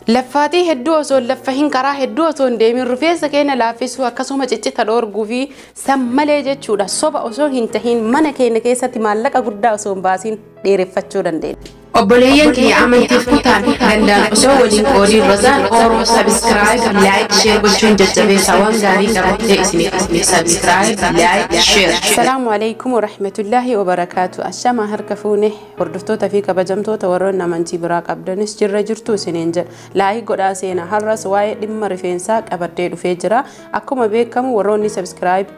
Laffaatii hedduu osoo laffa hin karaa hedduu osoo hin deemin rifeensa keenya laaffisuu akkasuma ciccita dhoorguu fi san malee jechuudha. Soba osoo hin tahin mana keenya keessatti maallaqa guddaa osoo hin baasin dheereffachuu dandeenya. Obboleeyyan kiyya amantiif kutaan gandaan osoo waliin qoodiin Rozaan Oro subscribe, like, share gochuun jajjabeessaa waan gaarii qabattee isiniif subscribe, like, share. Salaamu alaikum warahmatullaahi wabarakaatu. Ashamaa harka fuune hordoftoota fi kabajamtoota warroonni amantii biraa qabdanis jirra jirtu isiniin jedha. Like godhaa seenaa har'as waa'ee dhimma rifeensaa qabadhee dhufee jira. Akkuma beekamu warroonni subscribe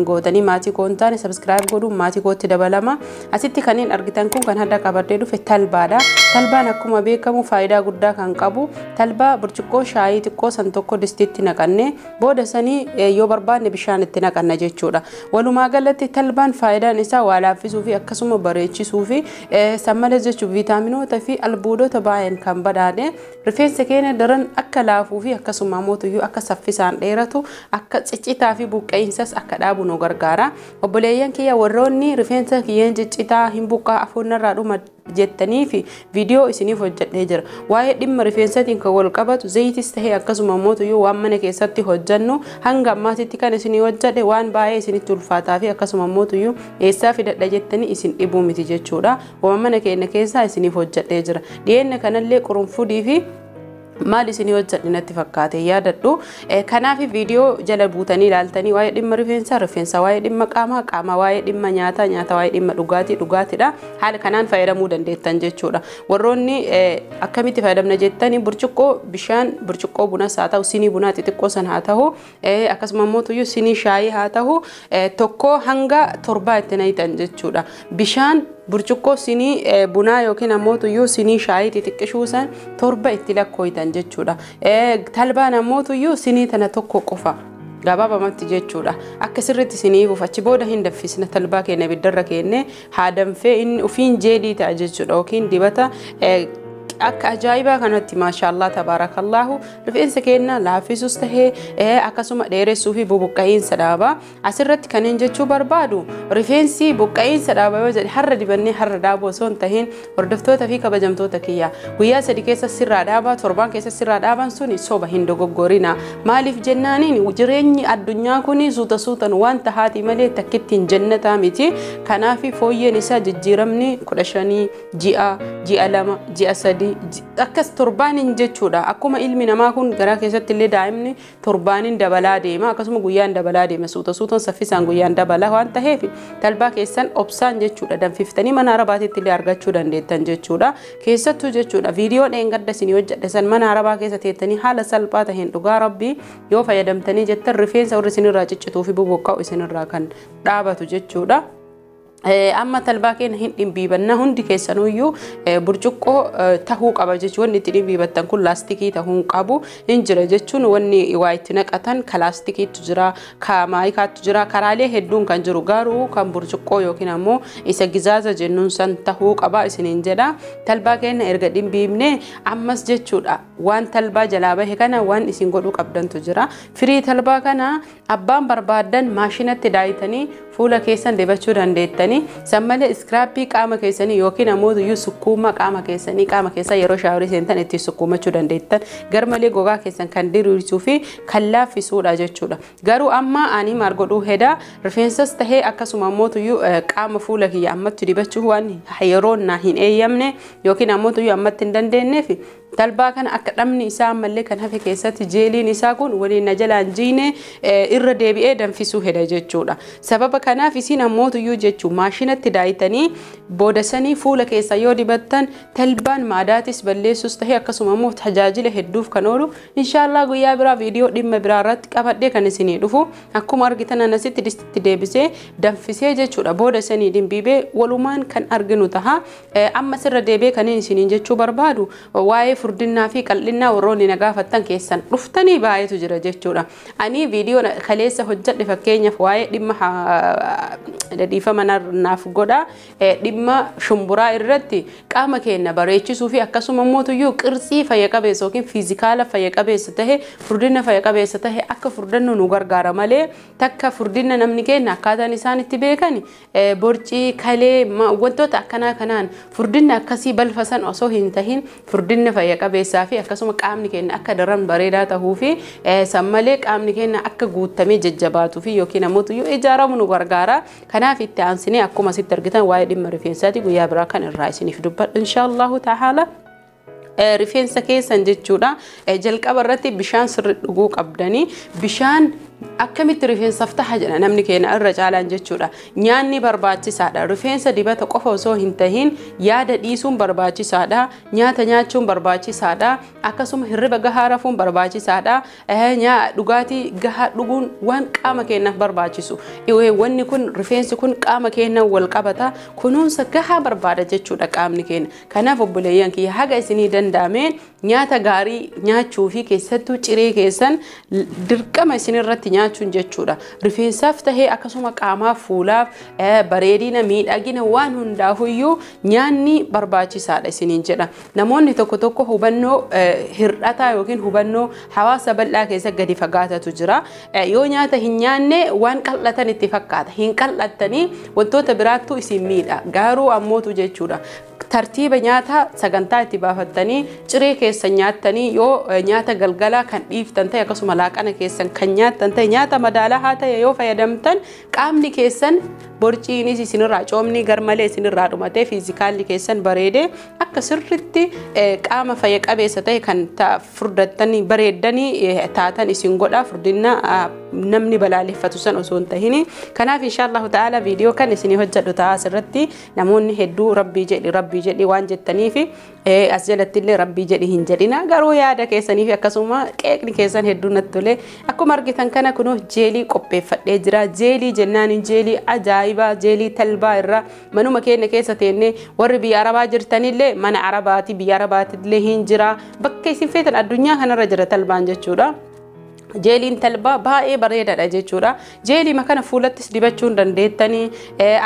gootanii maatii koo hin taane subscribe godhuun maatii kootti dabalama. Asitti kanneen argitan kun kan hadda qabadhee dhufe talbaadha. Talbaan akkuma beekamu faayidaa guddaa kan qabu talbaa burcuqqoo shaayii xiqqoo san tokko distiitti naqannee booda sanii yoo barbaanne bishaan itti naqanna jechuudha. Walumaa galatti talbaan faayidaan isaa waa laaffisuu fi akkasuma bareechisuu fi san malee jechuun viitaaminoota fi albuudota baay'een kan badhaadhe rifeensa keenya daran akka laafuu fi akkasuma mootuyyuu akka saffisaan dheeratu akka ciccitaa fi buqqa'insas akka dhaabu nu gargaara. Obboleeyyan kiyya warroonni rifeensa kiyyeen ciccitaa hin buqqaa afuunnarraa dhuma jettanii fi viidiyoo isiniif hojjedhee jira. Waa'ee dhimma rifeensatiin kan wal qabatu zayitis tahee akkasuma mootuyyuu waan mana keessatti hojjennu hanga ammaatitti kan isinii hojjedhe waan baay'ee isinitti ulfaataa fi akkasuma mootuyyuu eessaa fidadha jettanii isin dhibuu miti jechuudha. Waan mana keenya keessaa isiniif hojjedhee jira. Dhiyeenya kanallee qurunfudii fi maal isinii hojjedhe natti fakkaate yaadadhu. Kanaaf viidiyoo jala buutanii ilaaltanii waa'ee dhimma rifeensaa rifeensa, waa'ee dhimma qaamaa qaama, waa'ee dhimma nyaataa nyaata, waa'ee dhimma dhugaatii dhugaatiidha. Haala kanaan fayyadamuu dandeettan jechuudha. Warroonni akkamitti fayyadamna jettanii burcuqqoo bishaan burcuqqoo bunas haa ta'u sinii bunaa xixiqqoo san haa ta'u akkasuma immoo tuyyuu sinii shaayii haa ta'u 1 hanga 7 itti naqxan jechuudha. Bishaan burcuqqoo sinii bunaa yookiin ammoo tuyyuu sinii shaayii xixiqqishuu san 7 itti lakkooytan jechuudha. Talbaan ammoo tuyyuu sinii tana 1 qofa gabaabamatti jechuudha. Akka sirriitti siniif achi booda hin danfisna talbaa keenya ibiddarra keenne haa danfee inni ofiin jeelii ta'a jechuudha yookiin dibata akka ajaa'ibaa kanatti maashaallah tabaarakallaahu rifeensa keenya laaffisus tahee akkasuma dheeressuu fi bubuqqa'iinsa dhaaba. Asirratti kanneen jechuu barbaadu rifeensi buqqa'iinsa dhaaba yoo jedhe har'a dibannee har'a dhaabuu osoo hin tahin hordoftoota fi kabajamtoota kiyya guyyaa 3 keessa sirraa dhaabaa 7 keessa sirraa dhaaban suni soba hin dogoggorina. Maaliif jennaaniin jireenyi addunyaa kun suuta suutan waan tahaati malee takkitti hin jannataa miti. Kanaaf fooyyeen isaa jijjiiramni 15 ji'a ji'a 2 ji'a 3 akkas torbaaniin jechuudha. Akkuma ilmi namaa kun garaa keessatti illee daa'imni torbaaniin dabalaa deema akkasuma guyyaan dabalaa deema suuta suutan saffisaan guyyaan dabalaa waan taheef talbaa keessan obsaan jechuudha danfiftanii mana arabaatitti illee argachuu dandeettan jechuudha. Keessattuu jechuudha viidiyoo dheengadda isinii hojjedhe san mana arabaa keessa teettanii haala salphaa taheen dhugaa rabbii yoo fayyadamtanii jettan rifeensa warri isinirraa ciccituu fi bubuqqa'u isinirraa kan dhaabatu jechuudha. Amma talbaa keenya hin dhimbiibanna hundi keessanuyyuu burcuqqoo tahuu qaba jechuun wanni itti dhimbiibattan kun laastikii tahuu qabu hin jira jechuun wanni waa itti naqatan ka laastikiitu jira ka maayikaatu jira karaalee hedduun kan jiru garuu kan burcuqqoo yookiin ammoo isa gizaaza jennuun san tahuu qaba isiniin jedha. Talbaa keenya erga dhimbiibne ammas jechuudha waan talbaa jalaa bahe kana waan isin godhuu qabdantu jira. Firii talbaa kana abbaan barbaaddan maashinatti daayitanii fuula keessan dibachuu dandeettanii san malee iskiraappii qaama keessanii yookiin ammoo iyyuu sukkuuma qaama keessanii qaama keessaa yeroo shaaworii seentan ittiin sukkuumachuu dandeettan garmalee gogaa keessan kan diriirsuu fi kan laaffisuudha jechuudha. Garuu amma ani maal godhuu heda rifeensas tahee akkasuma ammoo iyyuu qaama fuula kiyya ammatti dibachuu waan yeroo na hin eeyyamne yookiin ammoo iyyuu ammatti hin dandeenyeef talbaa kana akka dhamni isaa ammallee kan hafe keessatti jeeliin isaa kun waliin na jalaan jiine irra deebi'ee danfisuu heda jechuudha. Sababa kanaaf isin ammoo iyyuu jechuun maashinatti daayitanii booda sanii fuula keessa yoo dibattan talbaan maadaatis balleessus tahee akkasuma immoo tajaajila hedduuf kan oolu inshaallah guyyaa biraa viidiyoo dhimma biraa irratti qabadhee kan isinii dhufu akkuma argitan anasitti distitti deebisee danfisee jechuudha booda sanii dhimbiibee walumaan kan arginu taha. Amma sirra deebi'ee kan isiniin jechuu barbaadu waa'ee furdinnaa fi qal'innaa warroonni na gaafattan keessan dhuftanii baay'eetu jira jechuudha. Ani viidiyoo kaleessa hojjedhe fakkeenyaaf waa'ee dhimma dhiifama naaf godha dhimma shumburaa irratti qaama keenya bareechisuu fi akkasuma immoo tuyyuu qirtsii fayya qabeessa yookiin fiizikaala fayya qabeessa tahe furdina fayya qabeessa tahe akka furdannu nu gargaara malee takka furdina namni keenya akkaataan isaan itti beekan borcii kalee wantoota akkanaa kanaan furdinna akkasii balfa san osoo hin tahin furdinna fayya fayya qabeessaa fi akkasuma qaamni keenya akka daran bareedaa ta'uu fi san malee qaamni keenya akka guutamee jajjabaatuu fi yookiin ammoo ijaaramu nu gargaara. Kanaaf itti aansinee akkuma asitti argitan waa'ee dhimma rifeensaati guyyaa biraa kan irraa isiniif dubbadhu inshaallahu ta'ala. Rifeensa keessan jechuudha jalqaba irratti bishaan sirri dhuguu qabdanii. Bishaan akkamitti rifeensaaf taha jedha namni keenya irra caalaan jechuudha. Nyaanni barbaachisaadha. Rifeensa dibata qofa osoo hin tahin yaada dhiisuun barbaachisaadha. Nyaata nyaachuun barbaachisaadha. Akkasuma hirriba gahaa rafuun barbaachisaadha. Dhugaatii gahaa dhuguun waan qaama keenyaaf barbaachisu. Wanni kun rifeensi kun qaama keenya wal qabata. Kunuunsa gahaa barbaada jechuudha qaamni keenya. Kanaaf obboleeyyan kiyya haga isinii danda'ameen nyaata gaarii nyaachuu fi keessattuu ciree keessan dirqama isinirratti nyaachuun jechuudha. Rifeensaaf tahee akkasuma qaamaaf, fuulaaf, bareedina, miidhagina waan hundaafuyyuu nyaanni barbaachisaadha isiniin jedha. Namoonni tokko tokko hubannoo hir'ataa yookiin hubannoo hawaasa bal'aa keessa gadi fagaatatu jira. Yoo nyaata hin nyaanne waan qal'atan itti fakkaata. Hin qal'attanii wantoota biraattu isin miidha. Garuu ammootu jechuudha. Tartiiba nyaata sagantaa itti baafattanii ciree keessan nyaattanii yoo nyaata galgalaa kan dhiiftan ta'e akkasuma laaqana keessan kan nyaattan ta'e nyaata madaalaa haa ta'e yoo fayyadamtan qaamni keessan borciinis isinirraa coomni garmalee isinirraa dhumatee fiizikaalli keessan bareedee akka sirritti qaama fayya qabeessa ta'e kan furdattanii bareeddanii taatan isin godha. Furdina namni balaaleffatu san osoo hin tahini. Kanaaf inshaallahu ta'ala viidiyoo kan isinii hojjedhu ta'a. Asirratti namoonni hedduu rabbii jedhi rabbii jedhi waan jettaniif as jalatti illee rabbii jedhi hin jedhina, garuu yaada keessanii fi akkasuma qeeqni keessan hedduu natti tole. Akkuma argitan kana kunoo jeelii qopheeffadhee jira. Jeelii jennaan jeelii ajaa'ibaa, jeelii talbaa irraa manuma keenya keessa teennee warri biyya arabaa jirtanillee mana arabaati biyya arabaatillee hin jira, bakka isin feetan addunyaa kanarra jira talbaan jechuudha. Jeeliin talbaa baay'ee bareedaadha jechuudha. Jeelii kana fuulattis dibachuu hin dandeettanii,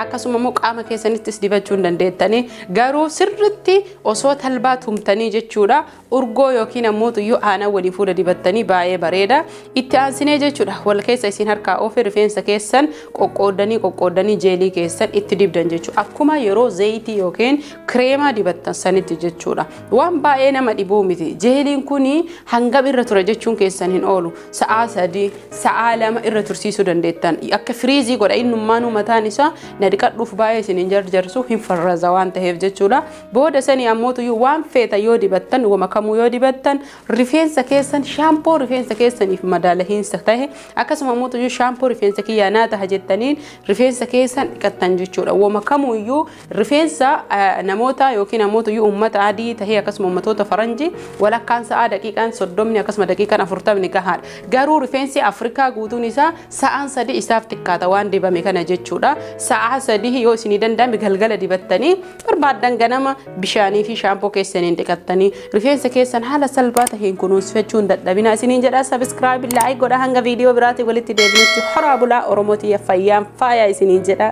akkasuma immoo qaama keessanittis dibachuu hin dandeettanii, garuu sirritti osoo talbaa tumtanii jechuudha urgoo yookiin ammoo iyyuu aanan waliin fuula dibattanii baay'ee bareeda. Itti aansinee jechuudha wal keessa isin harkaa ofi rifeensa keessan qoqqoodanii qoqqoodanii jeelii keessan itti dibdan jechuudha. Akkuma yeroo zayitii yookiin kireemaa dibattan sanitti jechuudha. Waan baay'ee nama dhibuu miti. Jeeliin kuni hangam irra ture jechuun keessan hin oolu. Sa'aa 3, sa'aa 2 irra tursiisuu dandeettan. Akka firiizii godha innummaanuu mataan isaa na dhiqadhuuf baay'ee isin hin jarjarsu, hin farraza waan ta'eef jechuudha. Booda sanii ammootu waan feeta yoo dibattan, wama kamuu yoo dibattan rifeensa keessan shaampoo rifeensa keessaniif madaalahiinsa ta'e akkasuma ammootu shaampoo rifeensa kiyyaa naa taha jettaniin rifeensa keessan dhiqattan jechuudha. Wama kamuuyyuu rifeensa namoota yookiin ammootu uummata adii tahee akkasuma uummatoota faranjii walakkaan sa'aa daqiiqaan 30 akkasuma daqiiqaan 40 gahaadha. Garuu rifeensi Afrikaa guutuun isaa sa'aan 3 isaaf xiqqaata waan dibame kana jechuudha. Sa'aa 3 yoo isinii danda'ame galgala dibattanii barbaaddan ganama bishaanii fi shaampoo keessaniin dhiqattanii rifeensa keessan haala salphaa taheen kunuunfachuu hin dadhabina isiniin jedha. Sabiskiraayib laayik godha. Hanga viidiyoo biraatiin walitti deebinutti horaa bulaa. Oromootii fayyaan faaya isiniin jedha.